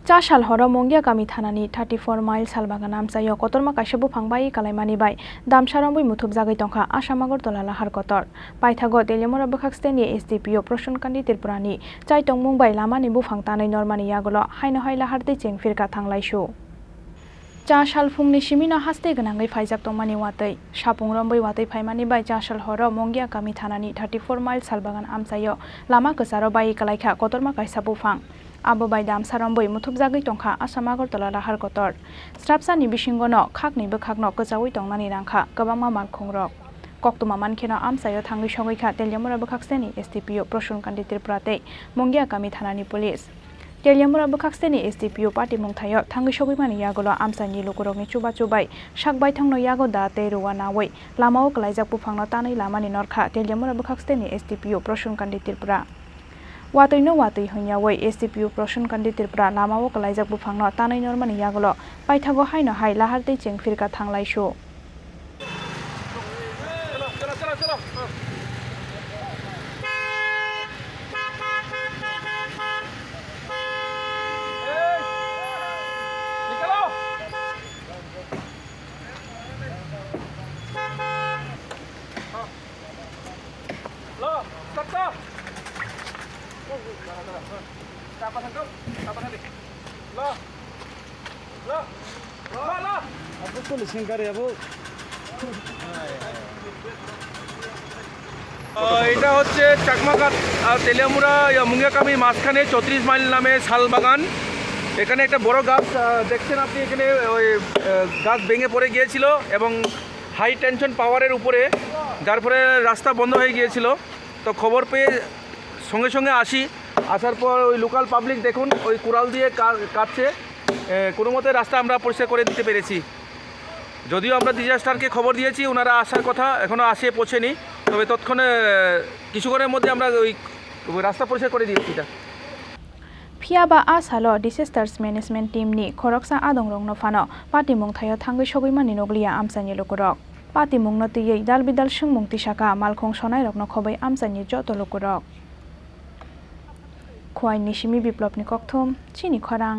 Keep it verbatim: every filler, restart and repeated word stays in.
Chasal horo Mongia kami thanani thirty four mile salbagan amchaio kotorma kaisa buphang bai kalaimani bai damsa rombwi muthubjagwi tongkha Assam Agartala lahar kotor. Paithago Teliamura bwkhak steni S D P O Prasun Kandi Tripurani chaitongmung bai lamani buphang tanwi normani yagulo haino hai lahar tei cheng phirkha thanglaisu. Cha salphungni simino haste gwnangwi phaijak tongmani watwi. Sapung rombwi watwi phaimani bai Chasal horo Mongia kami thanani thirty four mile salbagan amchaio lama kwcharo bai kwlaikha kotorma kaisa buphang. Abo bai damsa rombwi muthubjagwi tongkha Assam Agartala lahar kotor. Srapsani bisingono khakni bwkhakno kwchaui tongnani nangkha kwbangma malkhungrok. Koktwma mankheno amchaio thangwi sogwi kha Teliamura bwkhak steni S D P O Prasun Kandi Tripura tei Mongia kami thanani police. Teliamura bwkhak steni S D P O patimung thaio thangwi sogwimani yagulo amchaini lukurokni chubachu bai sak baithangno yago da tei ruwa naui lamao kwlaijak buphangno tanwi lamani norkha Teliamura bwkhak steni S D P O Prasun Kandi Tripura. Watwino watwi hwnyaui S D P O Prasun Kandi Tripura lamao kwlaijak buphangno tanwi normani yagulo paithago haino hai lahar tei cheng phirkha thanglaisu. আহ, এটা হচ্ছে চাকমাঘাট আর তেলিয়ামুড়া, ইয়া, মুঙ্গিয়াকামির মাঝখানে চৌত্রিশ মাইল নামে শাল বাগান। এখানে একটা বড় গাছ, আহ, দেখছেন আপনি, এখানে ওই, আহ, গাছ ভেঙে পড়ে গিয়েছিল এবং হাই টেনশন পাওয়ারের উপরে, যার ফলে রাস্তা বন্ধ হয়ে গিয়েছিল। তো খবর পেয়ে সঙ্গে সঙ্গে আসি, আসার পর ওই লোকাল পাবলিক দেখুন ওই কুড়াল দিয়ে কা-, কাটছে, এ, কোনো মতে রাস্তা আমরা পরিষ্কার করে দিতে পেরেছি। যদিও আমরা ডিজাস্টারকে খবর দিয়েছি, ওনারা আসার কথা, এখনও আসে পৌঁছেনি, তবে তৎক্ষণে, এ, কিছুক্ষণের মধ্যে আমরা ওই রাস্তা পরিষ্কার করে দিয়েছি এটা। Phiya ba a salo Disasters Management Team ni khoroksa adongrokno phano patimung thaio thangwi sogwimani nukliya amchaini lukurok. Patimungno twiwi dal bidal swngmung tisaka malkhung sonairokno khobwi amchaini joto lukurok. Khowai ni simi Biplopni kokthum, chini khorang.